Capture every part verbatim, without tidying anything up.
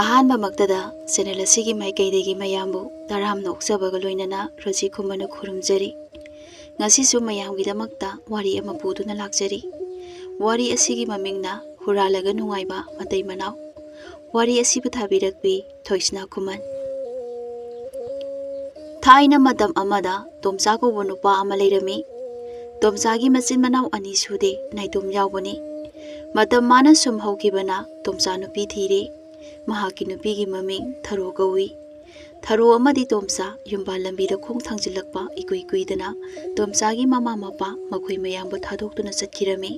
ꯑꯍꯥꯟꯕꯃꯛꯇꯗ channel ꯑꯁꯤꯒꯤ ꯃꯥꯏꯀꯩꯗꯒꯤ ꯃꯌꯥꯝꯕꯨ ꯇꯔꯥꯝꯅ ꯑꯣꯛꯆꯕꯒ ꯂꯣꯏꯅꯅ ꯔꯣꯖꯤ ꯈꯨꯃꯟꯅ ꯈꯨꯔꯨꯝꯖꯔꯤ꯫ ꯉꯁꯤꯁꯨ ꯃꯌꯥꯝꯒꯤꯗꯃꯛꯇ ꯋꯥꯔꯤ ꯑꯃ ꯄꯨꯗꯨꯅ ꯂꯥꯛꯆꯔꯤ꯫ ꯋꯥꯔꯤ ꯑꯁꯤꯒꯤ ꯃꯃꯤꯡꯅ ꯍꯨꯔꯥꯜꯂꯒ ꯅꯨꯡꯉꯥꯏꯕ ꯃꯇꯩ ꯃꯅꯥꯎ꯫ ꯋꯥꯔꯤ ꯑꯁꯤꯕꯨ ꯊꯥꯕꯤꯔꯛꯄꯤ ꯊꯣꯏꯁꯅꯥ ꯈꯨꯃꯟ꯫ ꯊꯥꯏꯅ ꯃꯇꯝ ꯑꯃꯗ ꯇꯣꯝꯆꯥ ꯀꯧꯕ ꯅꯨꯄꯥ ꯑꯃ ꯂꯩꯔꯝꯃꯤ꯫ ꯇꯣꯝꯆꯥꯒꯤ ꯃꯆꯤꯟ ꯃꯅꯥꯎ ꯑꯅꯤ ꯁꯨꯗꯦ, ꯅꯥꯏꯇꯣꯝ ꯌꯥꯎꯕꯅꯤ꯫ ꯃꯇꯝ ꯃꯥꯅ ꯁꯨꯝ ꯍꯧꯈꯤꯕꯅ ꯇꯣꯝꯆꯥ ꯅꯨꯄꯤ ꯊꯤꯔꯦ꯫ ꯃꯍꯥꯛꯀꯤ ꯅꯨꯄꯤꯒꯤ ꯃꯃꯤꯡ ꯊꯔꯣ ꯀꯧꯏ꯫ ꯊꯔꯣ ꯑꯃꯗꯤ ꯇꯣꯝꯆꯥ ꯌꯨꯝꯕꯥꯜ ꯂꯝꯕꯤꯗ ꯈꯣꯡ ꯊꯥꯡꯖꯤꯜꯂꯛꯄ ꯏꯀꯨꯏ ꯀꯨꯏꯗꯅ ꯇꯣꯝꯆꯥꯒꯤ ꯃꯃꯥ ꯃꯄꯥ ꯃꯈꯣꯏ ꯃꯌꯥꯝꯕꯨ ꯊꯥꯗꯣꯛꯇꯨꯅ ꯆꯠꯈꯤꯔꯝꯃꯤ꯫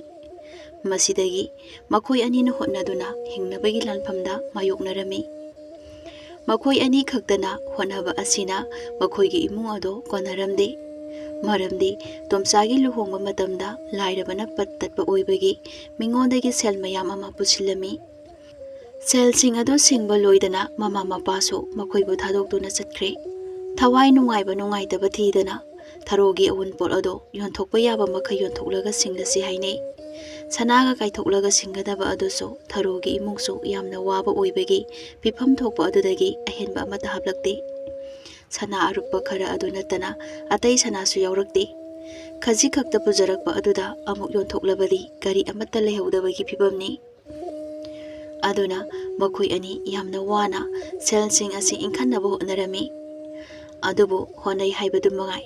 ꯃꯁꯤꯗꯒꯤ ꯃꯈꯣꯏ ꯑꯅꯤꯅ ꯍꯣꯠꯅꯗꯨꯅ ꯍꯤꯡꯅꯕꯒꯤ ꯂꯥꯟꯐꯝꯗ ꯃꯥꯌꯣꯛꯅꯔꯝꯃꯤ꯫ ꯃꯈꯣꯏ ꯑꯅꯤ ꯈꯛꯇꯅ ꯍꯣꯠꯅꯕ ꯑꯁꯤꯅ ꯃꯈꯣꯏꯒꯤ ꯏꯃꯨꯡ ꯑꯗꯨ ꯀꯣꯟꯅꯔꯝꯗꯦ꯫ ꯃꯔꯝꯗꯤ ꯇꯣꯝꯆꯥꯒꯤ ꯂꯨꯍꯣꯡꯕ ꯃꯇꯝꯗ ꯂꯥꯏꯔꯕꯅ ꯄꯠ ꯇꯠꯄ ꯑꯣꯏꯕꯒꯤ ꯃꯤꯉꯣꯟꯗꯒꯤ ꯁꯦꯜ ꯃꯌꯥꯝ ꯑꯃ ꯄꯨꯁꯤꯜꯂꯝꯃꯤ꯫ ꯁꯦꯜꯁꯤꯡ ꯑꯗꯨ ꯁꯤꯡꯕ ꯂꯣꯏꯗꯅ ꯃꯃꯥ ꯃꯄꯥꯁꯨ ꯃꯈꯣꯏꯕꯨ ꯊꯥꯗꯣꯛꯇꯨꯅ ꯆꯠꯈ꯭ꯔꯦ꯫ ꯊꯋꯥꯏ ꯅꯨꯡꯉꯥꯏꯕ ꯅꯨꯡꯉꯥꯏꯇꯕ ꯊꯤꯗꯅ ꯊꯔꯣꯒꯤ ꯑꯋꯨꯟꯄꯣꯠ ꯑꯗꯨ ꯌꯣꯟꯊꯣꯛꯄ ꯌꯥꯕ ꯃꯈꯩ ꯌꯣꯟꯊꯣꯛꯂꯒ ꯁꯤꯡꯂꯁꯤ ꯍꯥꯏꯅꯩ꯫ ꯁꯅꯥꯒ ꯀꯥꯏꯊꯣꯛꯂꯒ ꯁꯤꯡꯒꯗꯕ ꯑꯗꯨꯁꯨ ꯊꯔꯣꯒꯤ ꯏꯃꯨꯡꯁꯨ ꯌꯥꯝꯅ ꯋꯥꯕ ꯑꯣꯏꯕꯒꯤ ꯐꯤꯐꯝ ꯊꯣꯛꯄ ꯑꯗꯨꯗꯒꯤ ꯑꯍꯦꯟꯕ ꯑꯃꯠꯇ ꯍꯥꯞꯂꯛꯇꯦ꯫ ꯁꯅꯥ ꯑꯔꯨꯞꯄ ꯈꯔ ꯑꯗꯨ ꯅꯠꯇꯅ ꯑꯇꯩ ꯁꯅꯥꯁꯨ ꯌꯥꯎꯔꯛꯇꯦ꯫ ꯈꯖꯤꯛ ꯈꯛꯇ ꯄꯨꯖꯔꯛꯄ ꯑꯗꯨꯗ ꯑꯃꯨꯛ ꯌꯣꯟꯊꯣꯛꯂꯕꯗꯤ ꯀꯔꯤ ꯑꯃꯠꯇ ꯂꯩꯍꯧꯗꯕꯒꯤ ꯐꯤꯕꯝꯅꯤ꯫ ꯑꯗꯨꯅ ꯃꯈꯣꯏ ꯑꯅꯤ ꯌꯥꯝꯅ ꯋꯥꯅ ꯁꯦꯜꯁꯤꯡ ꯑꯁꯤ ꯏꯟꯈꯠꯅꯕ ꯍꯣꯠꯅꯔꯝꯃꯤ꯫ ꯑꯗꯨꯕꯨ ꯍꯣꯠꯅꯩ ꯍꯥꯏꯕꯗꯨ ꯃꯉꯥꯏ,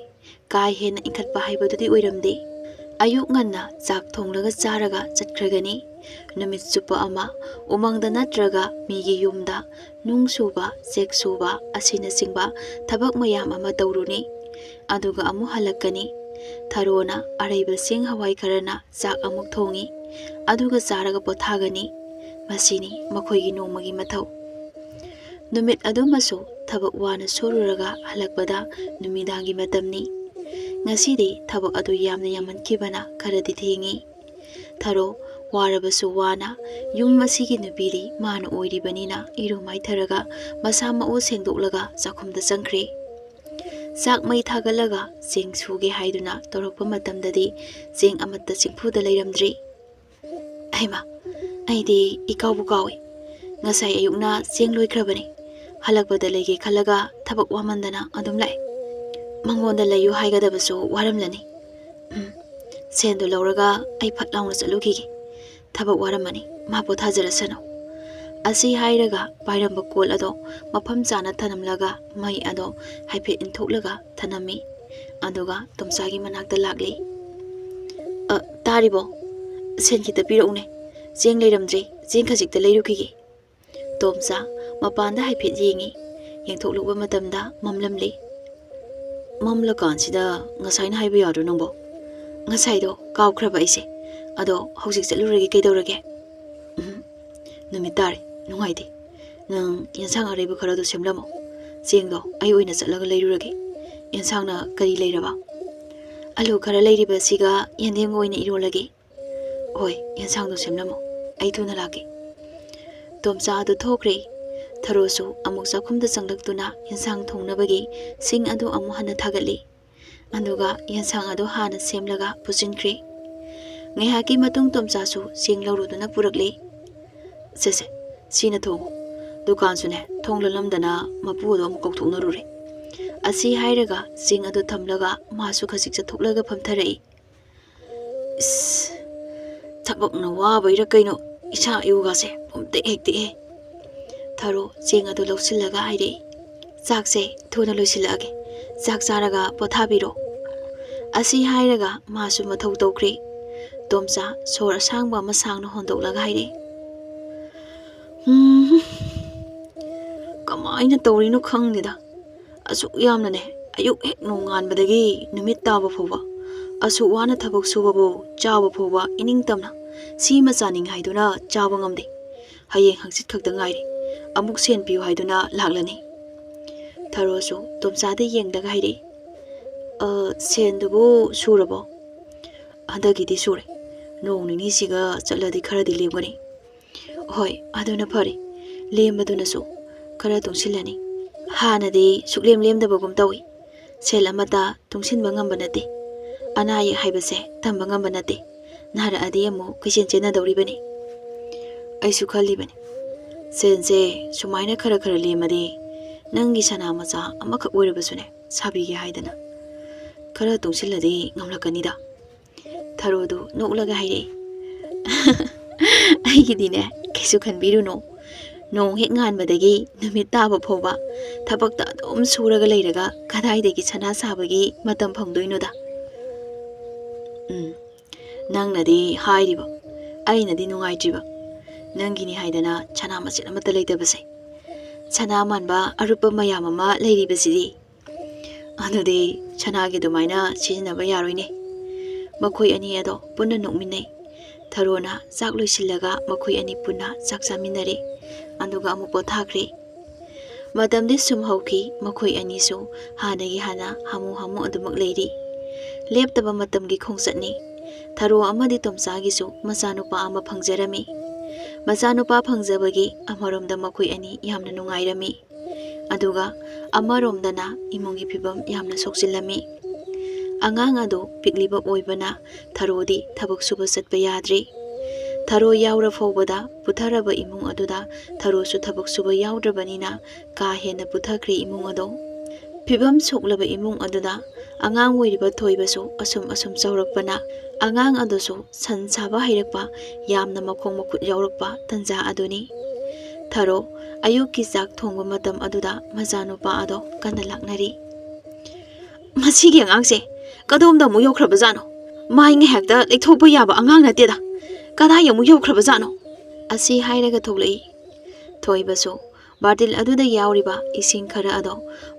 ꯀꯥ ꯍꯦꯟꯅ ꯏꯟꯈꯠꯄ ꯍꯥꯏꯕꯗꯨꯗꯤ ꯑꯣꯏꯔꯝꯗꯦ꯫ ꯑꯌꯨꯛ ꯉꯟꯅ ꯆꯥꯛ ꯊꯣꯡꯂꯒ ꯆꯥꯔꯒ ꯆꯠꯈ꯭ꯔꯒꯅꯤ꯫ ꯅꯨꯃꯤꯠ ꯆꯨꯞꯄ ꯑꯃ ꯎꯃꯪꯗ ꯅꯠꯇ꯭ꯔꯒ ꯃꯤꯒꯤ ꯌꯨꯝꯗ ꯅꯨꯡ ꯁꯨꯕ, ꯆꯦꯛ ꯁꯨꯕ ꯑꯁꯤꯅꯆꯤꯡꯕ ꯊꯕꯛ ꯃꯌꯥꯝ ꯑꯃ ꯇꯧꯔꯨꯅꯤ꯫ ꯑꯗꯨꯒ ꯑꯃꯨꯛ ꯍꯜꯂꯛꯀꯅꯤ꯫ ꯊꯔꯣꯅ ꯑꯔꯩꯕ ꯆꯦꯡ ꯍꯋꯥꯏ ꯈꯔꯅ ꯆꯥꯛ ꯑꯃꯨꯛ ꯊꯣꯡꯉꯤ꯫ ꯑꯗꯨꯒ ꯆꯥꯔꯒ ꯄꯣꯊꯥꯒꯅꯤ꯫ ꯃꯁꯤꯅꯤ ꯃꯈꯣꯏꯒꯤ ꯅꯣꯡꯃꯒꯤ ꯃꯊꯧ꯫ ꯅꯨꯃꯤꯠ ꯑꯗꯨꯃꯁꯨ ꯊꯕꯛ ꯋꯥꯅ ꯁꯨꯔꯨꯔꯒ ꯍꯜꯂꯛꯄꯗ ꯅꯨꯃꯤꯗꯥꯡꯒꯤ ꯃꯇꯝꯅꯤ꯫ ꯉꯁꯤꯗꯤ ꯊꯕꯛ ꯑꯗꯨ ꯌꯥꯝꯅ ꯌꯥꯝꯃꯟꯈꯤꯕꯅ ꯈꯔꯗꯤ ꯊꯦꯡꯉꯤ꯫ ꯊꯔꯣ ꯋꯥꯔꯕꯁꯨ ꯋꯥꯅ ꯌꯨꯝ ꯑꯁꯤꯒꯤ ꯅꯨꯄꯤꯗꯤ ꯃꯥꯅ ꯑꯣꯏꯔꯤꯕꯅꯤꯅ ꯏꯔꯨ ꯃꯥꯏꯊꯔꯒ ꯃꯁꯥ ꯃꯎ ꯁꯦꯡꯗꯣꯛꯂꯒ ꯆꯥꯛꯈꯨꯝꯗ ꯆꯪꯈ꯭ꯔꯦ꯫ ꯆꯥꯛ ꯃꯩ ꯊꯥꯒꯠꯂꯒ ꯆꯦꯡ ꯁꯨꯒꯦ ꯍꯥꯏꯗꯨꯅ ꯇꯧꯔꯛꯄ ꯃꯇꯝꯗꯗꯤ ꯆꯦꯡ ꯑꯃꯠꯇ ꯆꯦꯡꯐꯨꯗ ꯂꯩꯔꯝꯗ꯭ꯔꯤ꯫ "ꯍꯩꯃꯥ, ꯑꯩꯗꯤ ꯏꯀꯥꯎꯕꯨ ꯀꯥꯎꯏ꯫ ꯉꯁꯥꯏ ꯑꯌꯨꯛꯅ ꯆꯦꯡ ꯂꯣꯏꯈ꯭ꯔꯕꯅꯤ꯫ ꯍꯜꯂꯛꯄꯗ ꯂꯩꯒꯦ ꯈꯜꯂꯒ ꯊꯕꯛ ꯋꯥꯃꯟꯗꯅ ꯑꯗꯨꯝ ꯂꯥꯛꯑꯦ꯫ ꯃꯉꯣꯟꯗ ꯂꯩꯌꯨ ꯍꯥꯏꯒꯗꯕꯁꯨ ꯋꯥꯔꯝꯂꯅꯤ꯫ ꯎꯝ, ꯁꯦꯟꯗꯨ ꯂꯧꯔꯒ ꯑꯩ ꯐꯠ ꯂꯥꯎꯅ ꯆꯠꯂꯨꯈꯤꯒꯦ꯫ ꯊꯕꯛ ꯋꯥꯔꯝꯃꯅꯤ, ꯃꯥ ꯄꯣꯊꯥꯖꯔꯁꯅꯨ꯫ ꯑꯁꯤ ꯍꯥꯏꯔꯒ ꯄꯥꯏꯔꯝꯕ ꯀꯣꯜ ꯑꯗꯣ ꯃꯐꯝ ꯆꯥꯅ ꯊꯅꯝꯂꯒ ꯃꯩ ꯑꯗꯣ ꯍꯥꯏꯐꯦꯠ ꯏꯟꯊꯣꯛꯂꯒ ꯊꯅꯝꯃꯤ꯫ ꯑꯗꯨꯒ ꯇꯣꯝꯆꯥꯒꯤ ꯃꯅꯥꯛꯇ ꯂꯥꯛꯂꯦ꯫ "ꯑ, ꯇꯥꯔꯤꯕꯣ? ꯁꯦꯟ ꯈꯤꯇ ꯄꯤꯔꯛꯎꯅꯦ꯫ ꯆꯦꯡ ꯂꯩꯔꯝꯗ꯭ꯔꯦ, ꯆꯦꯡ ꯈꯖꯤꯛꯇ ꯂꯩꯔꯨꯈꯤꯒꯦ꯫" ꯇꯣꯝꯆꯥ ꯃꯄꯥꯟꯗ ꯍꯥꯏꯐꯦꯠ ꯌꯦꯡꯉꯤ꯫ ꯌꯦꯡꯊꯣꯛꯂꯨꯕ ꯃꯇꯝꯗ ꯃꯝꯂꯝꯂꯦ꯫ "ꯃꯝꯂꯀꯥꯟꯁꯤꯗ ꯉꯁꯥꯏꯅ ꯍꯥꯏꯕ ꯌꯥꯗ꯭ꯔꯣ ꯅꯪꯕꯣ? ꯉꯁꯥꯏꯗꯣ ꯀꯥꯎꯈ꯭ꯔꯕ ꯑꯩꯁꯦ꯫ ꯑꯗꯣ ꯍꯧꯖꯤꯛ ꯆꯠꯂꯨꯔꯒꯦ, ꯀꯩꯗꯧꯔꯒꯦ?" "ꯎꯝ, ꯅꯨꯃꯤꯠ ꯇꯥꯔꯦ, ꯅꯨꯡꯉꯥꯏꯇꯦ꯫ ꯅꯪ ꯌꯦꯟꯁꯥꯡ ꯑꯔꯩꯕ ꯈꯔꯗꯣ ꯁꯦꯝꯂꯝꯃꯣ꯫ ꯆꯦꯡꯗꯣ ꯑꯩ ꯑꯣꯏꯅ ꯆꯠꯂꯒ ꯂꯩꯔꯨꯔꯒꯦ꯫ ꯌꯦꯟꯁꯥꯡꯅ ꯀꯔꯤ ꯂꯩꯔꯕ?" "ꯑꯂꯨ ꯈꯔ ꯂꯩꯔꯤꯕꯁꯤꯒ ꯌꯦꯟꯗꯦꯝꯒ ꯑꯣꯏꯅ ꯏꯔꯣꯜꯂꯒꯦ꯫" "ꯍꯣꯏ, ꯌꯦꯟꯁꯥꯡꯗꯣ ꯁꯦꯝꯂꯝꯃꯣ, ꯑꯩ ꯊꯨꯅ ꯂꯥꯛꯀꯦ꯫" ꯇꯣꯝꯆꯥ ꯑꯗꯨ ꯊꯣꯛꯈ꯭ꯔꯦ꯫ ꯊꯔꯣꯁꯨ ꯑꯃꯨꯛ ꯆꯥꯛꯈꯨꯝꯗ ꯆꯪꯂꯛꯇꯨꯅ ꯌꯦꯟꯁꯥꯡ ꯊꯣꯡꯅꯕꯒꯤ ꯁꯤꯡ ꯑꯗꯨ ꯑꯃꯨꯛ ꯍꯟꯅ ꯊꯥꯒꯠꯂꯤ꯫ ꯑꯗꯨꯒ ꯌꯦꯟꯁꯥꯡ ꯑꯗꯨ ꯍꯥꯟꯅ ꯁꯦꯝꯂꯒ ꯄꯨꯁꯤꯟꯈ꯭ꯔꯦ꯫ ꯉꯥꯏꯍꯥꯛꯀꯤ ꯃꯇꯨꯡ ꯇꯣꯝꯆꯥꯁꯨ ꯆꯦꯡ ꯂꯧꯔꯨꯗꯨꯅ ꯄꯨꯔꯛꯂꯦ꯫ "ꯁꯦ ꯁꯦ, ꯁꯤꯅ ꯊꯣꯡꯉꯨ꯫ ꯗꯨꯀꯥꯟꯁꯨꯅꯦ, ꯊꯣꯡ ꯂꯣꯜꯂꯝꯗꯅ ꯃꯄꯨ ꯑꯗꯣ ꯑꯃꯨꯛ ꯀꯧꯊꯣꯛꯅꯔꯨꯔꯦ꯫" ꯑꯁꯤ ꯍꯥꯏꯔꯒ ꯆꯦꯡ ꯑꯗꯨ ꯊꯝꯂꯒ ꯃꯥꯁꯨ ꯈꯖꯤꯛ ꯆꯠꯊꯣꯛꯂꯒ ꯐꯝꯊꯔꯛꯏ꯫ "ꯏꯁ, ꯊꯕꯛꯅ ꯋꯥꯕꯩꯔꯥ ꯀꯩꯅꯣ, ꯏꯁꯥ ꯏꯎꯒꯥꯁꯦ ꯄꯨꯝꯇꯦꯛ ꯍꯦꯛ ꯇꯦꯛꯑꯦ꯫" ꯊꯔꯣ ꯆꯦꯡ ꯑꯗꯨ ꯂꯧꯁꯤꯜꯂꯒ ꯍꯥꯏꯔꯛꯏ꯫ "ꯆꯥꯛꯁꯦ ꯊꯨꯅ ꯂꯣꯏꯁꯤꯜꯂꯛꯑꯒꯦ, ꯆꯥꯛ ꯆꯥꯔꯒ ꯄꯣꯊꯥꯕꯤꯔꯣ꯫" ꯑꯁꯤ ꯍꯥꯏꯔꯒ ꯃꯥꯁꯨ ꯃꯊꯧ ꯇꯧꯈ꯭ꯔꯦ꯫ ꯇꯣꯝꯆꯥ ꯁꯣꯔ ꯑꯁꯥꯡꯕ ꯑꯃ ꯁꯥꯡꯅ ꯍꯣꯟꯗꯣꯛꯂꯒ ꯍꯥꯏꯔꯛꯏ꯫ "ꯎꯝ, ꯀꯃꯥꯏꯅ ꯇꯧꯔꯤꯅꯣ ꯈꯪꯗꯦꯗ꯫ ꯑꯁꯨꯛ ꯌꯥꯝꯅꯅꯦ, ꯑꯌꯨꯛ ꯍꯦꯛ ꯅꯣꯡꯉꯥꯟꯕꯗꯒꯤ ꯅꯨꯃꯤꯠ ꯇꯥꯕ ꯐꯥꯎꯕ, ꯑꯁꯨꯛ ꯋꯥꯅ ꯊꯕꯛ ꯁꯨꯕꯕꯨ ꯆꯥꯕ ꯐꯥꯎꯕ ꯏꯅꯤꯡꯇꯝꯅ ꯁꯤꯃ ꯆꯥꯅꯤꯡ ꯍꯥꯏꯗꯨꯅ ꯆꯥꯕ ꯉꯝꯗꯦ꯫ ꯍꯌꯦꯡ ꯍꯪꯆꯤꯠ ꯈꯛꯇ ꯉꯥꯏꯔꯦ꯫ ꯑꯃꯨꯛ ꯁꯦꯟ ꯄꯤꯌꯨ ꯍꯥꯏꯗꯨꯅ ꯂꯥꯛꯂꯅꯤ꯫" ꯊꯔꯣꯁꯨ ꯇꯣꯝꯆꯥꯗ ꯌꯦꯡꯂꯒ ꯍꯥꯏꯔꯛꯏ꯫ "ꯑ, ꯁꯦꯟꯗꯨꯕꯨ ꯁꯨꯔꯕꯣ?" "ꯍꯟꯗꯛꯀꯤꯗꯤ ꯁꯨꯔꯦ꯫ ꯅꯣꯡ ꯅꯤꯅꯤꯁꯤꯒ ꯆꯠꯂꯗꯤ ꯈꯔꯗꯤ ꯂꯦꯝꯒꯅꯤ꯫" "ꯍꯣꯏ, ꯑꯗꯨꯅ ꯐꯔꯦ꯫ ꯂꯦꯝꯕꯗꯨꯅꯁꯨ ꯈꯔ ꯇꯨꯡꯁꯤꯜꯂꯅꯤ꯫ ꯍꯥꯟꯅꯗꯤ ꯁꯨꯛꯂꯦꯝ ꯂꯦꯝꯗꯕꯒꯨꯝ ꯇꯧꯏ꯫ ꯁꯦꯜ ꯑꯃꯠꯇ ꯇꯨꯡꯁꯤꯟꯕ ꯉꯝꯕ ꯅꯠꯇꯦ꯫ ꯑꯅꯥ ꯑꯌꯦꯛ ꯍꯥꯏꯕꯁꯦ ꯇꯝꯕ ꯉꯝꯕ ꯅꯠꯇꯦ꯫ ꯅꯥꯔꯛꯑꯗꯤ ꯑꯃꯨꯛ ꯀꯣꯏꯆꯦꯟ ꯆꯦꯟꯅꯗꯧꯔꯤꯕꯅꯤ꯫" "ꯑꯩꯁꯨ ꯈꯜꯂꯤꯕꯅꯤ, "ꯁꯦꯟꯁꯦ ꯁꯨꯃꯥꯏꯅ ꯈꯔ ꯈꯔ ꯂꯦꯝꯃꯗꯤ ꯅꯪꯒꯤ ꯁꯅꯥ ꯃꯆꯥ ꯑꯃꯈꯛ ꯑꯣꯏꯔꯕꯁꯨꯅꯦ ꯁꯥꯕꯤꯒꯦ ꯍꯥꯏꯗꯅ ꯈꯔ ꯇꯨꯡꯁꯤꯜꯂꯗꯤ ꯉꯝꯂꯛꯀꯅꯤꯗ꯫" ꯊꯔꯣꯗꯨ ꯅꯣꯛꯂꯒ ꯍꯥꯏꯔꯛꯏ꯫ "ꯑꯩꯒꯤꯗꯤꯅꯦ, ꯀꯩꯁꯨ ꯈꯟꯕꯤꯔꯨꯅꯨ꯫ ꯅꯣꯡ ꯍꯦꯛ ꯉꯥꯟꯕꯗꯒꯤ ꯅꯨꯃꯤꯠ ꯇꯥꯕ ꯐꯥꯎꯕ ꯊꯕꯛꯇ ꯑꯗꯨꯝ ꯁꯨꯔꯒ ꯂꯩꯔꯒ ꯀꯗꯥꯏꯗꯒꯤ ꯁꯅꯥ ꯁꯥꯕꯒꯤ ꯃꯇꯝ ꯐꯪꯗꯣꯏꯅꯣꯗ?" "ꯎꯝ, ꯅꯪꯅꯗꯤ ꯍꯥꯏꯔꯤꯕ, ꯑꯩꯅꯗꯤ ꯅꯨꯡꯉꯥꯏꯇ꯭ꯔꯤꯕ꯫ ꯅꯪꯒꯤꯅꯤ ꯍꯥꯏꯗꯅ ꯁꯅꯥ ꯃꯆꯦꯠ ꯑꯃꯠꯇ ꯂꯩꯇꯕꯁꯦ꯫ ꯁꯅꯥ ꯃꯥꯟꯕ ꯑꯔꯨꯞꯄ ꯃꯌꯥꯝ ꯑꯃ ꯂꯩꯔꯤꯕꯁꯤꯗꯤ꯫ ꯑꯗꯨꯗꯤ ꯁꯅꯥꯒꯤ ꯑꯗꯨꯃꯥꯏꯅ ꯁꯤꯖꯤꯟꯅꯕ ꯌꯥꯔꯣꯏꯅꯦ꯫" ꯃꯈꯣꯏ ꯑꯅꯤ ꯑꯗꯣ ꯄꯨꯟꯅ ꯅꯣꯛꯃꯤꯟꯅꯩ꯫ ꯊꯔꯣꯅ ꯆꯥꯛ ꯂꯣꯏꯁꯤꯜꯂꯒ ꯃꯈꯣꯏ ꯑꯅꯤ ꯄꯨꯟꯅ ꯆꯥꯛ ꯆꯥꯃꯤꯟꯅꯔꯦ꯫ ꯑꯗꯨꯒ ꯑꯃꯨꯛ ꯄꯣꯊꯥꯈ꯭ꯔꯦ꯫ ꯃꯇꯝꯗꯤ ꯁꯨꯝ ꯍꯧꯈꯤ꯫ ꯃꯈꯣꯏ ꯑꯅꯤꯁꯨ ꯍꯥꯟꯅꯒꯤ ꯍꯥꯟꯅ ꯍꯥꯃꯨ ꯍꯥꯃꯨ ꯑꯗꯨꯃꯛ ꯂꯩꯔꯤ꯫ ꯂꯦꯞꯇꯕ ꯃꯇꯝꯒꯤ ꯈꯣꯡꯆꯠꯅꯤ꯫ ꯊꯔꯣ ꯑꯃꯗꯤ ꯇꯣꯝꯆꯥꯒꯤꯁꯨ ꯃꯆꯥꯅꯨꯄꯥ ꯑꯃ ꯐꯪꯖꯔꯝꯃꯤ꯫ ꯃꯆꯥꯅꯨꯄꯥ ꯐꯪꯖꯕꯒꯤ ꯑꯃꯔꯣꯝꯗ ꯃꯈꯣꯏ ꯑꯅꯤ ꯌꯥꯝꯅ ꯅꯨꯡꯉꯥꯏꯔꯝꯃꯤ꯫ ꯑꯗꯨꯒ ꯑꯃꯔꯣꯝꯗꯅ ꯏꯃꯨꯡꯒꯤ ꯐꯤꯕꯝ ꯌꯥꯝꯅ ꯁꯣꯛꯆꯤꯜꯂꯝꯃꯤ꯫ ꯑꯉꯥꯡ ꯑꯗꯨ ꯄꯤꯛꯂꯤꯕ ꯑꯣꯏꯕꯅ ꯊꯔꯣꯗꯤ ꯊꯕꯛ ꯁꯨꯕ ꯆꯠꯄ ꯌꯥꯗ꯭ꯔꯤ꯫ ꯊꯔꯣ ꯌꯥꯎꯔ ꯐꯥꯎꯕꯗ ꯄꯨꯊꯔꯕ ꯏꯃꯨꯡ ꯑꯗꯨꯗ ꯊꯔꯣꯁꯨ ꯊꯕꯛ ꯁꯨꯕ ꯌꯥꯎꯗ꯭ꯔꯕꯅꯤꯅ ꯀꯥ ꯍꯦꯟꯅ ꯄꯨꯊꯈ꯭ꯔꯦ ꯏꯃꯨꯡ ꯑꯗꯣ꯫ ꯐꯤꯕꯝ ꯁꯣꯛꯂꯕ ꯏꯃꯨꯡ ꯑꯗꯨꯗ ꯑꯉꯥꯡ ꯑꯣꯏꯔꯤꯕ ꯊꯣꯏꯕꯁꯨ ꯑꯁꯨꯝ ꯑꯁꯨꯝ ꯆꯥꯎꯔꯛꯄꯅ ꯑꯉꯥꯡ ꯑꯗꯨꯁꯨ ꯁꯟ ꯁꯥꯕ ꯍꯩꯔꯛꯄ, ꯌꯥꯝꯅ ꯃꯈꯣꯡ ꯃꯈꯨꯠ ꯌꯥꯎꯔꯛꯄ ꯇꯟꯖꯥ ꯑꯗꯨꯅꯤ꯫ ꯊꯔꯣ ꯑꯌꯨꯛꯀꯤ ꯆꯥꯛ ꯊꯣꯡꯕ ꯃꯇꯝ ꯑꯗꯨꯗ ꯃꯆꯥꯅꯨꯄꯥ ꯑꯗꯣ ꯀꯟꯅ ꯂꯥꯛꯅꯔꯤ꯫ "ꯃꯁꯤꯒꯤ ꯑꯉꯥꯡꯁꯦ ꯀꯗꯣꯝꯗ ꯑꯃꯨꯛ ꯌꯧꯈ꯭ꯔꯕꯖꯥꯠꯅꯣ? ꯃꯥꯏ ꯉꯥꯏꯍꯥꯛꯇ ꯂꯩꯊꯣꯛꯄ ꯌꯥꯕ ꯑꯉꯥꯡ ꯅꯠꯇꯦꯗ꯫ ꯀꯗꯥꯏ ꯑꯃꯨꯛ ꯌꯧꯈ꯭ꯔꯕꯖꯥꯠꯅꯣ?" ꯑꯁꯤ ꯍꯥꯏꯔꯒ ꯊꯣꯛꯂꯛꯏ꯫ ꯊꯣꯏꯕꯁꯨ ꯕꯥꯔꯇꯤꯜ ꯑꯗꯨꯗ ꯌꯥꯎꯔꯤꯕ ꯏꯁꯤꯡ ꯈꯔ ꯑꯗꯣ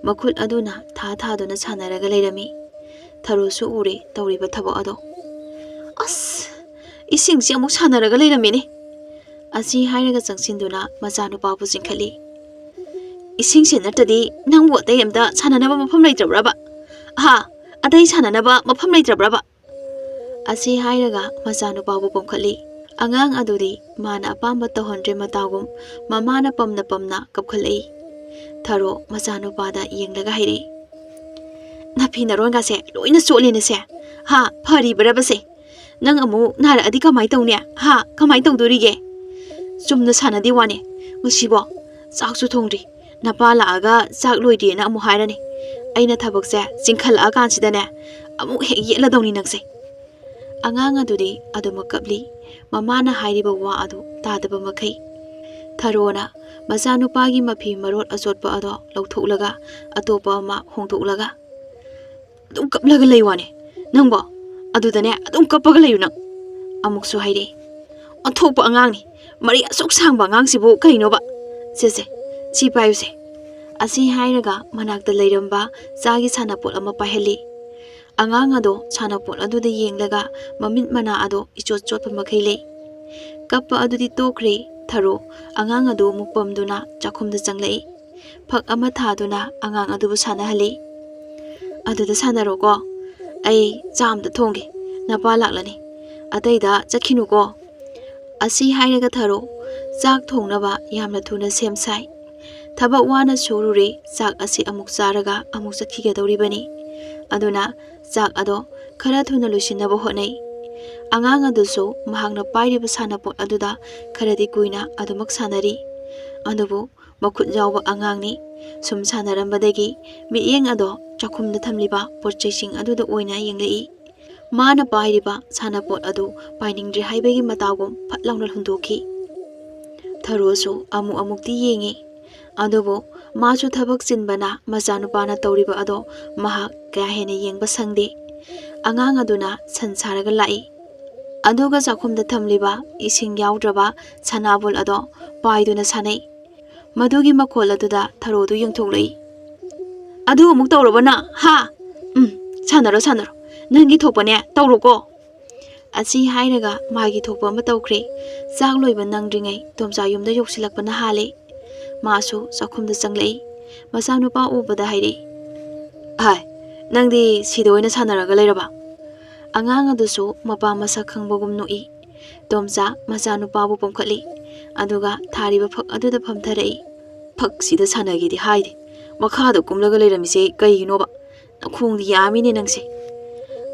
ꯃꯈꯨꯠ ꯑꯗꯨꯅ ꯊꯥ ꯊꯥꯗꯨꯅ ꯁꯥꯟꯅꯔꯒ ꯂꯩꯔꯝꯃꯤ꯫ ꯊꯔꯣꯁꯨ ꯎꯔꯦ ꯇꯧꯔꯤꯕ ꯊꯕꯛ ꯑꯗꯣ꯫ "ꯑꯁ! ꯏꯁꯤꯡꯁꯤ ꯑꯃꯨꯛ ꯁꯥꯟꯅꯔꯒ ꯂꯩꯔꯝꯃꯤꯅꯦ!" ꯑꯁꯤ ꯍꯥꯏꯔꯒ ꯆꯪꯁꯤꯟꯗꯨꯅ ꯃꯆꯥꯅꯨꯄꯥꯕꯨ ꯆꯤꯡꯈꯠꯂꯤ꯫ "ꯏꯁꯤꯡꯁꯦ ꯅꯠꯇ꯭ꯔꯗꯤ ꯅꯪꯕꯨ ꯑꯇꯩ ꯑꯝꯇ ꯁꯥꯟꯅꯅꯕ ꯃꯐꯝ ꯂꯩꯇ꯭ꯔꯕ꯭ꯔꯕ? ꯑꯍꯥ, ꯑꯇꯩ ꯁꯥꯟꯅꯅꯕ ꯃꯐꯝ ꯂꯩꯇ꯭ꯔꯕ꯭ꯔꯕ?" ꯑꯁꯤ ꯍꯥꯏꯔꯒ ꯃꯆꯥꯅꯨꯄꯥꯕꯨ ꯄꯝꯈꯠꯂꯤ꯫ ꯑꯉꯥꯡ ꯑꯗꯨꯗꯤ ꯃꯥꯅ ꯑꯄꯥꯝꯕ ꯇꯧꯍꯟꯗ꯭ꯔꯦ ꯃꯇꯥꯒꯨꯝ ꯃꯃꯥꯅ ꯄꯝꯅ ꯄꯝꯅ ꯀꯞꯈꯠꯂꯛꯏ꯫ ꯊꯔꯣ ꯃꯆꯥꯅꯨꯄꯥꯗ ꯌꯦꯡꯂꯒ ꯍꯥꯏꯔꯛꯏ꯫ "ꯅꯐꯤ ꯅꯔꯣꯟꯒꯁꯦ ꯂꯣꯏꯅ ꯆꯣꯠꯂꯦꯅꯦꯁꯦ꯫ ꯍꯥ, ꯐꯔꯤꯕ꯭ꯔꯕꯁꯦ? ꯅꯪ ꯑꯃꯨꯛ ꯅꯥꯔꯛꯑꯗꯤ ꯀꯃꯥꯏ ꯇꯧꯅꯤ? ꯍꯥ, ꯀꯃꯥꯏ ꯇꯧꯗꯣꯔꯤꯒꯦ?" ꯆꯨꯝꯅ ꯁꯥꯟꯅꯗꯦ ꯋꯥꯅꯦ꯫ ꯉꯁꯤꯕꯣ ꯆꯥꯛꯁꯨ ꯊꯣꯡꯗ꯭ꯔꯤ, ꯅꯄꯥ ꯂꯥꯛꯑꯒ ꯆꯥꯛ ꯂꯣꯏꯗꯦꯅ ꯑꯃꯨꯛ ꯍꯥꯏꯔꯅꯤ꯫ ꯑꯩꯅ ꯊꯕꯛꯁꯦ ꯆꯤꯡꯈꯠꯂꯛꯑꯀꯥꯟꯁꯤꯗꯅꯦ ꯑꯃꯨꯛ ꯍꯦꯛ ꯌꯦꯠꯂꯗꯧꯅꯤ ꯅꯪꯁꯦ꯫ ꯑꯉꯥꯡ ꯑꯗꯨꯗꯤ ꯑꯗꯨꯃꯛ ꯀꯞꯂꯤ, ꯃꯃꯥꯅ ꯍꯥꯏꯔꯤꯕ ꯋꯥ ꯑꯗꯨ ꯇꯥꯗꯕ ꯃꯈꯩ꯫ ꯊꯔꯣꯅ ꯃꯆꯥꯅꯨꯄꯥꯒꯤ ꯃꯐꯤ ꯃꯔꯣꯠ ꯑꯆꯣꯠꯄ ꯑꯗꯣ ꯂꯧꯊꯣꯛꯂꯒ ꯑꯇꯣꯞꯄ ꯑꯃ ꯍꯣꯡꯗꯣꯛꯂꯒ, "ꯑꯗꯨꯝ ꯀꯞꯂꯒ ꯂꯩ ꯋꯥꯅꯦ ꯅꯪꯕꯣ, ꯑꯗꯨꯗꯅꯦ ꯑꯗꯨꯝ ꯀꯞꯄꯒ ꯂꯩꯌꯨ ꯅꯪ"꯫ ꯑꯃꯨꯛꯁꯨ ꯍꯥꯏꯔꯛꯏ, "ꯑꯣꯟꯊꯣꯛꯄ ꯑꯉꯥꯡꯅꯤ, ꯃꯔꯤ ꯑꯁꯨꯛ ꯁꯥꯡꯕ ꯑꯉꯥꯡꯁꯤꯕꯨ ꯀꯩꯅꯣꯕ? ꯁꯦ ꯁꯦ, ꯁꯤ ꯄꯥꯏꯌꯨꯁꯦ"꯫ ꯑꯁꯤ ꯍꯥꯏꯔꯒ ꯃꯅꯥꯛꯇ ꯂꯩꯔꯝꯕ ꯆꯥꯒꯤ ꯁꯥꯟꯅꯄꯣꯠ ꯑꯃ ꯄꯥꯏꯍꯜꯂꯤ꯫ ꯑꯉꯥꯡ ꯑꯗꯣ ꯁꯥꯟꯅꯄꯣꯠ ꯑꯗꯨꯗ ꯌꯦꯡꯂꯒ ꯃꯃꯤꯠ ꯃꯅꯥ ꯑꯗꯣ ꯏꯆꯣꯠ ꯆꯣꯠꯄ ꯃꯈꯩ ꯂꯩ꯫ ꯀꯞꯄ ꯑꯗꯨꯗꯤ ꯇꯣꯛꯈ꯭ꯔꯦ, ꯊꯔꯣ ꯑꯉꯥꯡ ꯑꯗꯨ ꯑꯃꯨꯛ ꯄꯝꯗꯨꯅ ꯆꯥꯛꯈꯨꯝꯗ ꯆꯪꯂꯛꯏ꯫ ꯐꯛ ꯑꯃ ꯊꯥꯗꯨꯅ ꯑꯉꯥꯡ ꯑꯗꯨꯕꯨ ꯁꯥꯟꯅꯍꯜꯂꯤ꯫ "ꯑꯗꯨꯗ ꯁꯥꯟꯅꯔꯣꯀꯣ, ꯑꯩ ꯆꯥ ꯑꯝꯇ ꯊꯣꯡꯒꯦ, ꯅꯄꯥ ꯂꯥꯛꯂꯅꯤ, ꯑꯇꯩꯗ ꯆꯠꯈꯤꯅꯨꯀꯣ"꯫ ꯑꯁꯤ ꯍꯥꯏꯔꯒ ꯊꯔꯣ ꯆꯥꯛ ꯊꯣꯡꯅꯕ ꯌꯥꯝꯅ ꯊꯨꯅ ꯁꯦꯝ ꯁꯥꯏ꯫ ꯊꯕꯛ ꯋꯥꯅ ꯁꯨꯔꯨꯔꯦ, ꯆꯥꯛ ꯑꯁꯤ ꯑꯃꯨꯛ ꯆꯥꯔꯒ ꯑꯃꯨꯛ ꯆꯠꯈꯤꯒꯗꯧꯔꯤꯕꯅꯤ꯫ ꯑꯗꯨꯅ ꯆꯥꯛ ꯑꯗꯣ ꯈꯔ ꯊꯨꯅ ꯂꯣꯏꯁꯤꯟꯅꯕ ꯍꯣꯠꯅꯩ꯫ ꯑꯉꯥꯡ ꯑꯗꯨꯁꯨ ꯃꯍꯥꯛꯅ ꯄꯥꯏꯔꯤꯕ ꯁꯥꯟꯅꯄꯣꯠ ꯑꯗꯨꯗ ꯈꯔꯗꯤ ꯀꯨꯏꯅ ꯑꯗꯨꯃꯛ ꯁꯥꯟꯅꯔꯤ꯫ ꯑꯗꯨꯕꯨ ꯃꯈꯨꯠ ꯌꯥꯎꯕ ꯑꯉꯥꯡꯅꯤ꯫ ꯁꯨꯝ ꯁꯥꯟꯅꯔꯝꯕꯗꯒꯤ ꯃꯤꯠꯌꯦꯡ ꯑꯗꯣ ꯆꯥꯛꯈꯨꯝꯗ ꯊꯝꯂꯤꯕ ꯄꯣꯠ ꯆꯩꯁꯤꯡ ꯑꯗꯨꯗ ꯑꯣꯏꯅ ꯌꯦꯡꯂꯛꯏ꯫ ꯃꯥꯅ ꯄꯥꯏꯔꯤꯕ ꯁꯥꯟꯅꯄꯣꯠ ꯑꯗꯨ ꯄꯥꯏꯅꯤꯡꯗ꯭ꯔꯦ ꯍꯥꯏꯕꯒꯤ ꯃꯇꯥꯒꯨꯝ ꯐꯠ ꯂꯥꯎꯅ ꯍꯨꯟꯗꯣꯛꯈꯤ꯫ ꯊꯔꯣꯁꯨ ꯑꯃꯨꯛ ꯑꯃꯨꯛꯇꯤ ꯌꯦꯡꯉꯤ, ꯑꯗꯨꯕꯨ ꯃꯥꯁꯨ ꯊꯕꯛ ꯆꯤꯟꯕꯅ ꯃꯆꯥꯅꯨꯄꯥꯅ ꯇꯧꯔꯤꯕ ꯑꯗꯣ ꯃꯍꯥꯛ ꯀꯌꯥ ꯍꯦꯟꯅ ꯌꯦꯡꯕ ꯁꯪꯗꯦ꯫ ꯑꯉꯥꯡ ꯑꯗꯨꯅ ꯁꯟ ꯁꯥꯔꯒ ꯂꯥꯛꯏ, ꯑꯗꯨꯒ ꯆꯥꯛꯈꯨꯝꯗ ꯊꯝꯂꯤꯕ ꯏꯁꯤꯡ ꯌꯥꯎꯗ꯭ꯔꯕ ꯁꯅꯥꯕꯨꯜ ꯑꯗꯣ ꯄꯥꯏꯗꯨꯅ ꯁꯥꯟꯅꯩ꯫ ꯃꯗꯨꯒꯤ ꯃꯈꯣꯜ ꯑꯗꯨꯗ ꯊꯔꯣꯗꯨ ꯌꯦꯡꯊꯣꯛꯂꯛꯏ꯫ "ꯑꯗꯨ ꯑꯃꯨꯛ ꯇꯧꯔꯕ ꯅꯪ, ꯍꯥ? ꯎꯝ, ꯁꯥꯟꯅꯔꯣ, ꯁꯥꯟꯅꯔꯣ, ꯅꯪꯒꯤ ꯊꯣꯛꯄꯅꯦ ꯇꯧꯔꯣꯀꯣ"꯫ ꯑꯁꯤ ꯍꯥꯏꯔꯒ ꯃꯥꯒꯤ ꯊꯣꯛꯄ ꯑꯃ ꯇꯧꯈ꯭ꯔꯦ꯫ ꯆꯥꯛ ꯂꯣꯏꯕ ꯅꯪꯗ꯭ꯔꯤꯉꯩ ꯇꯣꯝꯆꯥ ꯌꯨꯝꯗ ꯌꯧꯁꯤꯜꯂꯛꯄꯅ ꯍꯥꯜꯂꯦ꯫ ꯃꯥꯁꯨ ꯆꯥꯛꯈꯨꯝꯗ ꯆꯪꯂꯛꯏ꯫ ꯃꯆꯥꯅꯨꯄꯥ ꯎꯕꯗ ꯍꯥꯏꯔꯛꯏ, "ꯍꯥꯏ, ꯅꯪꯗꯤ ꯁꯤꯗ ꯑꯣꯏꯅ ꯁꯥꯟꯅꯔꯒ ꯂꯩꯔꯕ?" ꯑꯉꯥꯡ ꯑꯗꯨꯁꯨ ꯃꯄꯥ ꯃꯁꯛ ꯈꯪꯕꯒꯨꯝ ꯅꯣꯛꯏ꯫ ꯇꯣꯝꯆꯥ ꯃꯆꯥꯅꯨꯄꯥꯕꯨ ꯄꯣꯝꯈꯠꯂꯤ, ꯑꯗꯨꯒ ꯊꯥꯔꯤꯕ ꯐꯛ ꯑꯗꯨꯗ ꯐꯝꯊꯔꯛꯏ꯫ "ꯐꯛꯁꯤꯗ ꯁꯥꯟꯅꯒꯦꯗꯤ ꯍꯥꯏꯗꯦ, ꯃꯈꯥꯗ ꯀꯨꯝꯂꯒ ꯂꯩꯔꯝꯃꯤꯁꯦ ꯀꯩꯒꯤꯅꯣꯕ? ꯅꯈꯣꯡꯗꯤ ꯌꯥꯝꯃꯤꯅꯦ ꯅꯪꯁꯦ"꯫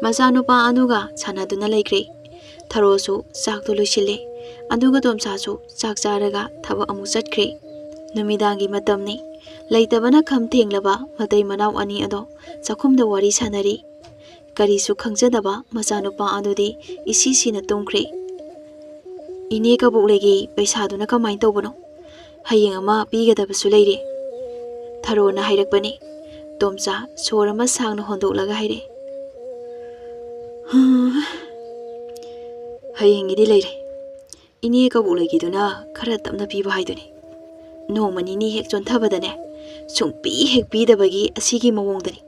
ꯃꯆꯥꯅꯨꯄꯥ ꯑꯗꯨꯒ ꯁꯥꯟꯅꯗꯨꯅ ꯂꯩꯈ꯭ꯔꯦ꯫ ꯊꯔꯣꯁꯨ ꯆꯥꯛꯇꯨ ꯂꯣꯏꯁꯤꯜꯂꯦ꯫ ꯑꯗꯨꯒ ꯇꯣꯝꯆꯥꯁꯨ ꯆꯥꯛ ꯆꯥꯔꯒ ꯊꯕꯛ ꯑꯃꯨꯛ ꯆꯠꯈ꯭ꯔꯦ꯫ ꯅꯨꯃꯤꯗꯥꯡꯒꯤ ꯃꯇꯝꯅꯤ꯫ ꯂꯩꯇꯕꯅ ꯈꯝ ꯊꯦꯡꯂꯕ ꯃꯇꯩ ꯃꯅꯥꯎ ꯑꯅꯤ ꯑꯗꯣ ꯆꯥꯛꯈꯨꯝꯗ ꯋꯥꯔꯤ ꯁꯥꯟꯅꯔꯤ꯫ ꯀꯔꯤꯁꯨ ꯈꯪꯖꯗꯕ ꯃꯆꯥꯅꯨꯄꯥ ꯑꯗꯨꯗꯤ ꯏꯁꯤ ꯁꯤꯅ ꯇꯨꯝꯈ꯭ꯔꯦ꯫ "ꯏꯅꯦ ꯀꯕꯣꯛꯂꯩꯒꯤ ꯄꯩꯁꯥꯗꯨꯅ ꯀꯃꯥꯏꯅ ꯇꯧꯕꯅꯣ? ꯍꯌꯦꯡ ꯑꯃ ꯄꯤꯒꯗꯕꯁꯨ ꯂꯩꯔꯦ", ꯊꯔꯣꯅ ꯍꯥꯏꯔꯛꯄꯅꯤ꯫ ꯇꯣꯝꯆꯥ ꯁꯣꯔ ꯑꯃ ꯁꯥꯡꯅ ꯍꯣꯟꯗꯣꯛꯂꯒ ꯍꯥꯏꯔꯛꯑꯦ, "ꯍꯌꯦꯡꯒꯤꯗꯤ ꯂꯩꯔꯦ꯫ ꯏꯅꯦ ꯀꯕꯣꯛꯂꯩꯒꯤꯗꯨꯅ ꯈꯔ ꯇꯞꯅ ꯄꯤꯕ ꯍꯥꯏꯗꯨꯅꯤ꯫ ꯅꯣꯡꯃ ꯅꯤꯅꯤ ꯍꯦꯛ ꯆꯣꯟꯊꯕꯗꯅꯦ, ꯁꯨꯡꯄꯤ ꯍꯦꯛ ꯄꯤꯗꯕꯒꯤ ꯑꯁꯤꯒꯤ ꯃꯑꯣꯡꯗꯅꯤ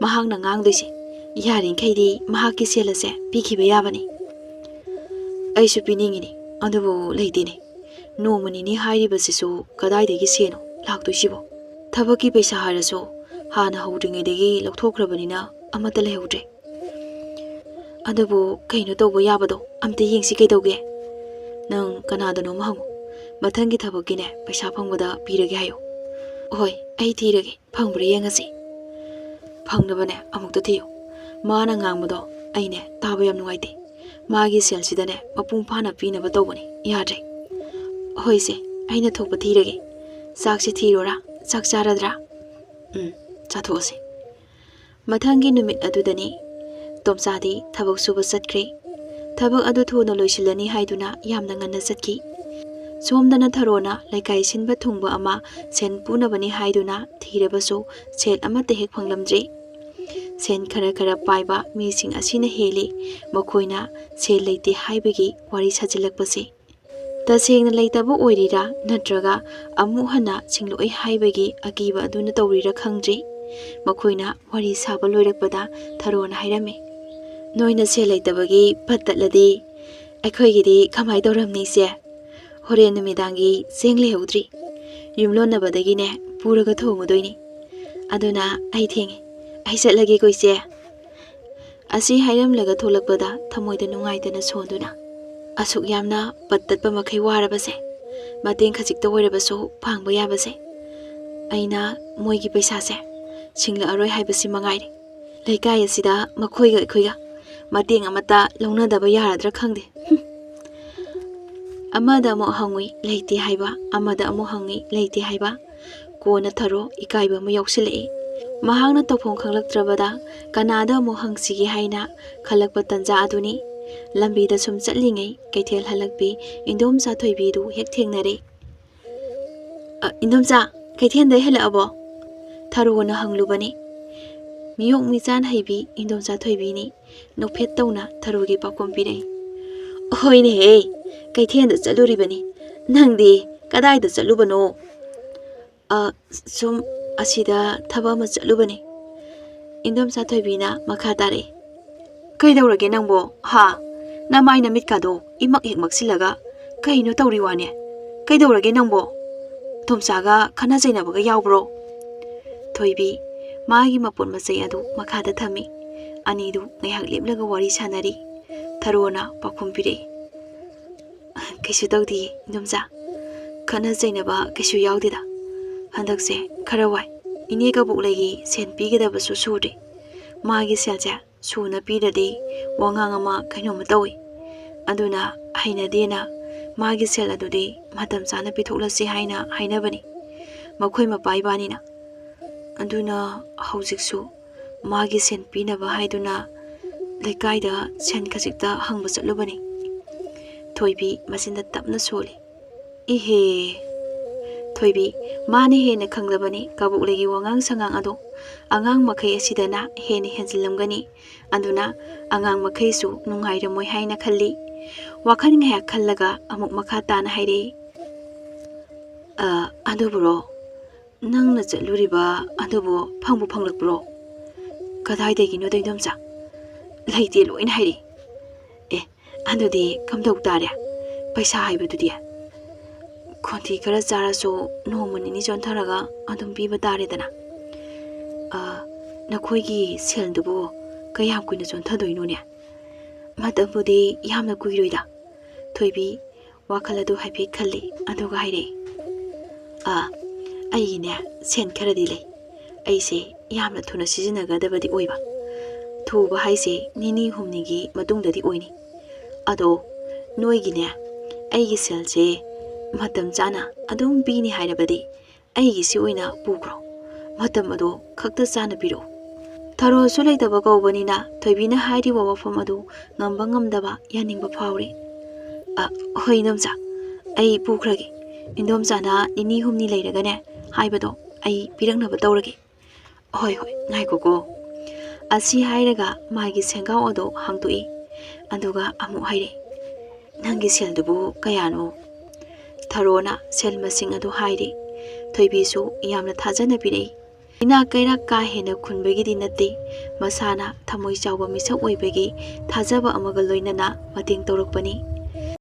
ꯃꯍꯥꯛꯅ ꯉꯥꯡꯗꯣꯏꯁꯦ꯫ ꯌꯥꯔꯤꯈꯩꯗꯤ ꯃꯍꯥꯛꯀꯤ ꯁꯦꯜ ꯑꯁꯦ ꯄꯤꯈꯤꯕ ꯌꯥꯕꯅꯤ꯫ ꯑꯩꯁꯨ ꯄꯤꯅꯤꯡꯉꯤꯅꯤ, ꯑꯗꯨꯕꯨ ꯂꯩꯇꯦꯅꯦ꯫ ꯅꯣꯡꯃ ꯅꯤꯅꯤ ꯍꯥꯏꯔꯤꯕꯁꯤꯁꯨ ꯀꯗꯥꯏꯗꯒꯤ ꯁꯦꯜꯅꯣ ꯂꯥꯛꯇꯣꯏꯁꯤꯕꯣ? ꯊꯕꯛꯀꯤ ꯄꯩꯁꯥ ꯍꯥꯏꯔꯁꯨ ꯍꯥꯟꯅ ꯍꯧꯗ꯭ꯔꯤꯉꯩꯗꯒꯤ ꯂꯧꯊꯣꯛꯈ꯭ꯔꯕꯅꯤꯅ ꯑꯃꯠꯇ ꯂꯩꯍꯧꯗ꯭ꯔꯦ꯫ ꯑꯗꯨꯕꯨ ꯀꯩꯅꯣ ꯇꯧꯕ ꯌꯥꯕꯗꯣ ꯑꯝꯇ ꯌꯦꯡꯁꯤ ꯀꯩꯗꯧꯒꯦ? ꯅꯪ ꯀꯅꯥꯗꯅꯣꯃ ꯍꯪꯉꯨ꯫ ꯃꯊꯪꯒꯤ ꯊꯕꯛꯀꯤꯅꯦ ꯄꯩꯁꯥ ꯐꯪꯕꯗ ꯄꯤꯔꯒꯦ ꯍꯥꯏꯌꯨ꯫ ꯍꯣꯏ, ꯑꯩ ꯊꯤꯔꯒꯦ꯫ ꯐꯪꯕ꯭ꯔꯥ ꯌꯦꯡꯉꯁꯤ꯫ ꯐꯪꯅꯕꯅꯦ ꯑꯃꯨꯛꯇ ꯊꯤꯌꯨ꯫ ꯃꯥꯅ ꯉꯥꯡꯕꯗꯣ ꯑꯩꯅꯦ ꯇꯥꯕ ꯌꯥꯝ ꯅꯨꯡꯉꯥꯏꯇꯦ꯫ ꯃꯥꯒꯤ ꯁꯦꯜꯁꯤꯗꯅꯦ ꯃꯄꯨꯡ ꯐꯥꯅ ꯄꯤꯅꯕ ꯇꯧꯕꯅꯤ꯫ ꯌꯥꯗ꯭ꯔꯦ꯫ ꯍꯣꯏꯁꯦ, ꯑꯩꯅ ꯊꯣꯛꯄ ꯊꯤꯔꯒꯦ꯫ ꯆꯥꯛꯁꯦ ꯊꯤꯔꯣꯔꯥ? ꯆꯥꯛ ꯆꯥꯔꯗ꯭ꯔꯥ? ꯎꯝ, ꯆꯥꯊꯣꯛꯑꯁꯤ꯫ ꯃꯊꯪꯒꯤ ꯅꯨꯃꯤꯠ ꯑꯗꯨꯗꯅꯤ ꯇꯣꯝꯆꯥꯗꯤ ꯊꯕꯛ ꯁꯨꯕ ꯆꯠꯈ꯭ꯔꯦ꯫ ꯊꯕꯛ ꯑꯗꯨ ꯊꯨꯅ ꯂꯣꯏꯁꯤꯜꯂꯅꯤ ꯍꯥꯏꯗꯨꯅ ꯌꯥꯝꯅ ꯉꯟꯅ ꯆꯠꯈꯤ꯫ ꯁꯣꯝꯗꯅ ꯊꯔꯣꯅ ꯂꯩꯀꯥꯏ ꯁꯤꯟꯕ ꯊꯨꯡꯕ ꯑꯃ ꯁꯦꯟ ꯄꯨꯅꯕꯅꯤ ꯍꯥꯏꯗꯨꯅ ꯊꯤꯔꯕꯁꯨ ꯁꯦꯜ ꯑꯃꯠꯇ ꯍꯦꯛ ꯐꯪꯂꯝꯗ꯭ꯔꯦ꯫ ꯁꯦꯟ ꯈꯔ ꯈꯔ ꯄꯥꯏꯕ ꯃꯤꯁꯤꯡ ꯑꯁꯤꯅ ꯍꯦꯜꯂꯤ ꯃꯈꯣꯏꯅ ꯁꯦꯜ ꯂꯩꯇꯦ ꯍꯥꯏꯕꯒꯤ ꯋꯥꯔꯤ ꯁꯥꯖꯤꯜꯂꯛꯄꯁꯦ꯫ ꯇꯁꯦꯡꯅ ꯂꯩꯇꯕ ꯑꯣꯏꯔꯤꯔꯥ ꯅꯠꯇ꯭ꯔꯒ ꯑꯃꯨꯛ ꯍꯟꯅ ꯁꯤꯡꯂꯛꯑꯣꯏ ꯍꯥꯏꯕꯒꯤ ꯑꯀꯤꯕ ꯑꯗꯨꯅ ꯇꯧꯔꯤꯔꯥ ꯈꯪꯗ꯭ꯔꯦ꯫ ꯃꯈꯣꯏꯅ ꯋꯥꯔꯤ ꯁꯥꯕ ꯂꯣꯏꯔꯛꯄꯗ ꯊꯔꯣꯅ ꯍꯥꯏꯔꯝꯃꯤ, "ꯅꯣꯏꯅ ꯁꯦꯜ ꯂꯩꯇꯕꯒꯤ ꯄꯠ ꯇꯠꯂꯗꯤ ꯑꯩꯈꯣꯏꯒꯤꯗꯤ ꯀꯃꯥꯏ ꯇꯧꯔꯝꯅꯤ ꯏꯆꯦ? ꯍꯣꯔꯦꯟ ꯅꯨꯃꯤꯗꯥꯡꯒꯤ ꯆꯦꯡ ꯂꯩꯍꯧꯗ꯭ꯔꯤ꯫ ꯌꯨꯝꯂꯣꯟꯅꯕꯗꯒꯤꯅꯦ ꯄꯨꯔꯒ ꯊꯣꯡꯉꯨꯗꯣꯏꯅꯤ꯫ ꯑꯗꯨꯅ ꯑꯩ ꯊꯦꯡꯉꯦ꯫ ꯑꯩ ꯆꯠꯂꯒꯦꯀꯣ ꯏꯆꯦ꯫" ꯑꯁꯤ ꯍꯥꯏꯔꯝꯂꯒ ꯊꯣꯛꯂꯛꯄꯗ ꯊꯃꯣꯏꯗ ꯅꯨꯡꯉꯥꯏꯇꯅ ꯁꯣꯟꯗꯨꯅ, "ꯑꯁꯨꯛ ꯌꯥꯝꯅ ꯄꯠ ꯇꯠꯄ ꯃꯈꯩ ꯋꯥꯔꯕꯁꯦ, ꯃꯇꯦꯡ ꯈꯖꯤꯛꯇ ꯑꯣꯏꯔꯕꯁꯨ ꯄꯥꯡꯕ ꯌꯥꯕꯁꯦ꯫ ꯑꯩꯅ ꯃꯣꯏꯒꯤ ꯄꯩꯁꯥꯁꯦ ꯁꯤꯡꯂꯛꯑꯔꯣꯏ ꯍꯥꯏꯕꯁꯤ ꯃꯉꯥꯏꯔꯦ꯫ ꯂꯩꯀꯥꯏ ꯑꯁꯤꯗ ꯃꯈꯣꯏꯒ ꯑꯩꯈꯣꯏꯒ ꯃꯇꯦꯡ ꯑꯃꯠꯇ ꯂꯧꯅꯗꯕ ꯌꯥꯔꯗ꯭ꯔꯥ ꯈꯪꯗꯦ꯫" ꯍꯨꯝ꯫ ꯑꯃꯗ ꯑꯃꯨꯛ ꯍꯪꯉꯨꯏ, ꯂꯩꯇꯦ ꯍꯥꯏꯕ, ꯑꯃꯗ ꯑꯃꯨꯛ ꯍꯪꯉꯤ, ꯂꯩꯇꯦ ꯍꯥꯏꯕ꯫ ꯀꯣꯟꯅ ꯊꯔꯣ ꯏꯀꯥꯏꯕ ꯑꯃ ꯌꯥꯎꯁꯤꯜꯂꯛꯏ꯫ ꯃꯍꯥꯛꯅ ꯇꯧꯐꯝ ꯈꯪꯂꯛꯇ꯭ꯔꯕꯗ ꯀꯅꯥꯗ ꯑꯃꯨꯛ ꯍꯪꯁꯤꯒꯦ ꯍꯥꯏꯅ ꯈꯜꯂꯛꯄ ꯇꯟꯖꯥ ꯑꯗꯨꯅꯤ꯫ ꯂꯝꯕꯤꯗ ꯁꯨꯝ ꯆꯠꯂꯤꯉꯩ ꯀꯩꯊꯦꯜ ꯍꯜꯂꯛꯄꯤ ꯏꯟꯗꯣꯝꯆꯥ ꯊꯣꯏꯕꯤꯗꯨ ꯍꯦꯛ ꯊꯦꯡꯅꯔꯦ꯫ "ꯑ, ꯏꯟꯗꯣꯝꯆꯥ, ꯀꯩꯊꯦꯜꯗ ꯍꯦꯜꯂꯛꯑꯕꯣ?" ꯊꯔꯣꯅ ꯍꯪꯂꯨꯕꯅꯤ꯫ ꯃꯤꯑꯣꯛ ꯃꯤꯆꯥꯟ ꯍꯩꯕꯤ ꯏꯟꯗꯣꯝꯆꯥ ꯊꯣꯏꯕꯤꯅꯤ꯫ ꯅꯣꯛꯐꯦꯠ ꯇꯧꯅ ꯊꯔꯣꯒꯤ ꯄꯥꯎꯈꯨꯝ ꯄꯤꯔꯛꯏ꯫ "ꯍꯣꯏꯅꯦꯍꯦ, ꯀꯩꯊꯦꯜꯗ ꯆꯠꯂꯨꯔꯤꯕꯅꯤ꯫ ꯅꯪꯗꯤ ꯀꯗꯥꯏꯗ ꯆꯠꯂꯨꯕꯅꯣ?" "ꯑ, ꯁꯨꯝ ꯑꯁꯤꯗ ꯊꯕꯛ ꯑꯃ ꯆꯠꯂꯨꯕꯅꯤ꯫" ꯏꯟꯗꯣꯝꯆꯥ ꯊꯣꯏꯕꯤꯅ ꯃꯈꯥ ꯇꯥꯔꯛꯏ꯫ "ꯀꯩꯗꯧꯔꯒꯦ ꯅꯪꯕꯣ? ꯍꯥ? ꯅꯃꯥꯏ ꯅꯃꯤꯠꯀꯥꯗꯣ ꯏꯃꯛ ꯍꯦꯛ ꯃꯛꯁꯤꯜꯂꯒ ꯀꯩꯅꯣ ꯇꯧꯔꯤ ꯋꯥꯅꯦ? ꯀꯩꯗꯧꯔꯒꯦ ꯅꯪꯕꯣ? ꯇꯣꯝꯆꯥꯒ ꯈꯠꯅ ꯆꯩꯅꯕꯒ ꯌꯥꯎꯕ꯭ꯔꯣ?" ꯊꯣꯏꯕꯤ ꯃꯥꯒꯤ ꯃꯄꯣꯠ ꯃꯆꯩ ꯑꯗꯨ ꯃꯈꯥꯗ ꯊꯝꯃꯤ꯫ ꯑꯅꯤꯗꯨ ꯉꯥꯏꯍꯥꯛ ꯂꯦꯞꯂꯒ ꯋꯥꯔꯤ ꯁꯥꯟꯅꯔꯤ꯫ ꯊꯔꯣꯅ ꯄꯥꯎꯈꯨꯝ ꯄꯤꯔꯛꯏ꯫ "ꯀꯩꯁꯨ ꯇꯧꯗꯤꯌꯦ, ꯏꯟꯗꯣꯝꯆꯥ꯫ ꯈꯠꯅ ꯆꯩꯅꯕ ꯀꯩꯁꯨ ꯌꯥꯎꯗꯦꯗ꯫ ꯍꯟꯗꯛꯁꯦ ꯈꯔ ꯋꯥꯏ꯫ ꯏꯅꯦ ꯀꯕꯣꯛꯂꯩꯒꯤ ꯁꯦꯟ ꯄꯤꯒꯗꯕꯁꯨ ꯁꯨꯗ꯭ꯔꯤ꯫ ꯃꯥꯒꯤ ꯁꯦꯜꯁꯦ ꯁꯨꯅ ꯄꯤꯗ꯭ꯔꯗꯤ ꯋꯥꯉꯥꯡ ꯑꯃ ꯀꯩꯅꯣꯝꯃ ꯇꯧꯏ꯫ ꯑꯗꯨꯅ ꯍꯩꯅꯗꯦꯅ ꯃꯥꯒꯤ ꯁꯦꯜ ꯑꯗꯨꯗꯤ ꯃꯇꯝ ꯆꯥꯅ ꯄꯤꯊꯣꯛꯂꯁꯤ ꯍꯥꯏꯅ ꯍꯥꯏꯅꯕꯅꯤ, ꯃꯈꯣꯏ ꯃꯄꯥ ꯏꯕꯥꯅꯤꯅ꯫ ꯑꯗꯨꯅ ꯍꯧꯖꯤꯛꯁꯨ ꯃꯥꯒꯤ ꯁꯦꯟ ꯄꯤꯅꯕ ꯍꯥꯏꯗꯨꯅ ꯂꯩꯀꯥꯏꯗ ꯁꯦꯟ ꯈꯖꯤꯛꯇ ꯍꯪꯕ ꯆꯠꯂꯨꯕꯅꯤ꯫" ꯊꯣꯏꯕꯤ ꯃꯆꯤꯟꯗ ꯇꯞꯅ ꯁꯣꯜꯂꯤ꯫ "ꯏꯍꯦ, ꯊꯣꯏꯕꯤ, ꯃꯥꯅ ꯍꯦꯟꯅ ꯈꯪꯂꯕꯅꯤ ꯀꯕꯣꯛꯂꯩꯒꯤ ꯋꯥꯉꯥꯡ ꯁꯉꯥꯡ ꯑꯗꯣ꯫ ꯑꯉꯥꯡ ꯃꯈꯩ ꯑꯁꯤꯗꯅ ꯍꯦꯟꯅ ꯍꯦꯟꯖꯤꯜꯂꯝꯒꯅꯤ꯫ ꯑꯗꯨꯅ ꯑꯉꯥꯡ ꯃꯈꯩꯁꯨ ꯅꯨꯡꯉꯥꯏꯔꯝꯃꯣꯏ ꯍꯥꯏꯅ ꯈꯜꯂꯤ꯫" ꯋꯥꯈꯜ ꯉꯥꯏꯍꯥꯛ ꯈꯜꯂꯒ ꯑꯃꯨꯛ ꯃꯈꯥ ꯇꯥꯅ ꯍꯥꯏꯔꯛꯏ꯫ "ꯑ, ꯑꯗꯨꯕꯨꯔꯣ, ꯅꯪꯅ ꯆꯠꯂꯨꯔꯤꯕ ꯑꯗꯨꯕꯨ ꯐꯪꯕꯨ ꯐꯪꯂꯛꯄ꯭ꯔꯣ?" "ꯀꯗꯥꯏꯗꯒꯤꯅꯣꯗ, ꯏꯟꯗꯣꯝꯆꯥ? ꯂꯩꯇꯦ ꯂꯣꯏꯅ ꯍꯥꯏꯔꯛꯏ꯫" "ꯑꯦ, ꯑꯗꯨꯗꯤ ꯀꯝꯗꯧ ꯇꯥꯔꯦ? ꯄꯩꯁꯥ ꯍꯥꯏꯕꯗꯨꯗꯤ?" "ꯈꯣꯟꯊꯤ ꯈꯔ ꯆꯥꯔꯁꯨ ꯅꯣꯡꯃ ꯅꯤꯅꯤ ꯆꯣꯟꯊꯔꯒ ꯑꯗꯨꯝ ꯄꯤꯕ ꯇꯥꯔꯦꯗꯅ꯫" "ꯑ, ꯅꯈꯣꯏꯒꯤ ꯁꯦꯜꯗꯨꯕꯨ ꯀꯌꯥꯝ ꯀꯨꯏꯅ ꯆꯣꯟꯊꯗꯣꯏꯅꯣꯅꯦ?" "ꯃꯇꯝꯕꯨꯗꯤ ꯌꯥꯝꯅ ꯀꯨꯏꯔꯣꯏꯗ꯫" ꯊꯣꯏꯕꯤ ꯋꯥꯈꯜ ꯑꯗꯨ ꯍꯥꯏꯐꯦꯠ ꯈꯜꯂꯤ, ꯑꯗꯨꯒ ꯍꯥꯏꯔꯛꯏ꯫ "ꯑ, ꯑꯩꯒꯤꯅꯦ, ꯁꯦꯟ ꯈꯔꯗꯤ ꯂꯩ꯫ ꯑꯩꯁꯦ ꯌꯥꯝꯅ ꯊꯨꯅ ꯁꯤꯖꯤꯟꯅꯒꯗꯕꯗꯤ ꯑꯣꯏꯕ꯫ ꯊꯨꯕ ꯍꯥꯏꯁꯦ ꯅꯤꯅꯤ ꯍꯨꯝꯅꯤꯒꯤ ꯃꯇꯨꯡꯗꯗꯤ ꯑꯣꯏꯅꯤ꯫ ꯑꯗꯣ ꯅꯣꯏꯒꯤꯅꯦ, ꯑꯩꯒꯤ ꯁꯦꯜꯁꯦ ꯃꯇꯝ ꯆꯥꯅ ꯑꯗꯨꯝ ꯄꯤꯅꯤ ꯍꯥꯏꯔꯕꯗꯤ ꯑꯩꯒꯤꯁꯤ ꯑꯣꯏꯅ ꯄꯨꯈ꯭ꯔꯣ꯫ ꯃꯇꯝ ꯑꯗꯣ ꯈꯛꯇ ꯆꯥꯅ ꯄꯤꯔꯛꯎ꯫ ꯊꯔꯣꯁꯨ ꯂꯩꯇꯕ ꯀꯧꯕꯅꯤꯅ ꯊꯣꯏꯕꯤꯅ ꯍꯥꯏꯔꯤꯕ ꯋꯥꯐꯝ ꯑꯗꯨ ꯉꯝꯕ ꯉꯝꯗꯕ ꯌꯥꯅꯤꯡꯕ ꯐꯥꯎꯔꯤ꯫ "ꯑ, ꯍꯣꯏ ꯏꯟꯗꯣꯝꯆꯥ, ꯑꯩ ꯄꯨꯈ꯭ꯔꯒꯦ꯫ ꯏꯟꯗꯣꯝꯆꯥꯅ ꯅꯤꯅꯤ ꯍꯨꯝꯅꯤ ꯂꯩꯔꯒꯅꯦ ꯍꯥꯏꯕꯗꯣ ꯑꯩ ꯄꯤꯔꯛꯅꯕ ꯇꯧꯔꯒꯦ꯫ ꯍꯣꯏ, ꯍꯣꯏ, ꯉꯥꯏꯈꯣꯀꯣ꯫" ꯑꯁꯤ ꯍꯥꯏꯔꯒ ꯃꯥꯒꯤ ꯁꯦꯟꯒꯥꯎ ꯑꯗꯨ ꯍꯥꯡꯗꯣꯛꯏ꯫ ꯑꯗꯨꯒ ꯑꯃꯨꯛ ꯍꯥꯏꯔꯦ, "ꯅꯪꯒꯤ ꯁꯦꯜꯗꯨꯕꯨ ꯀꯌꯥꯅꯣ?" ꯊꯔꯣꯅ ꯁꯦꯜ ꯃꯁꯤꯡ ꯑꯗꯨ ꯍꯥꯏꯔꯦ꯫ ꯊꯣꯏꯕꯤꯁꯨ ꯌꯥꯝꯅ ꯊꯥꯖꯅ ꯄꯤꯔꯛꯏ꯫ ꯏꯅꯥꯛ ꯀꯩꯔꯥꯛ ꯀꯥ ꯍꯦꯟꯅ ꯈꯨꯟꯕꯒꯤꯗꯤ ꯅꯠꯇꯦ, ꯃꯁꯥꯅ ꯊꯃꯣꯏ ꯆꯥꯎꯕ ꯃꯤꯁꯛ ꯑꯣꯏꯕꯒꯤ ꯊꯥꯖꯕ ꯑꯃꯒ ꯂꯣꯏꯅꯅ ꯃꯇꯦꯡ ꯇꯧꯔꯛꯄꯅꯤ꯫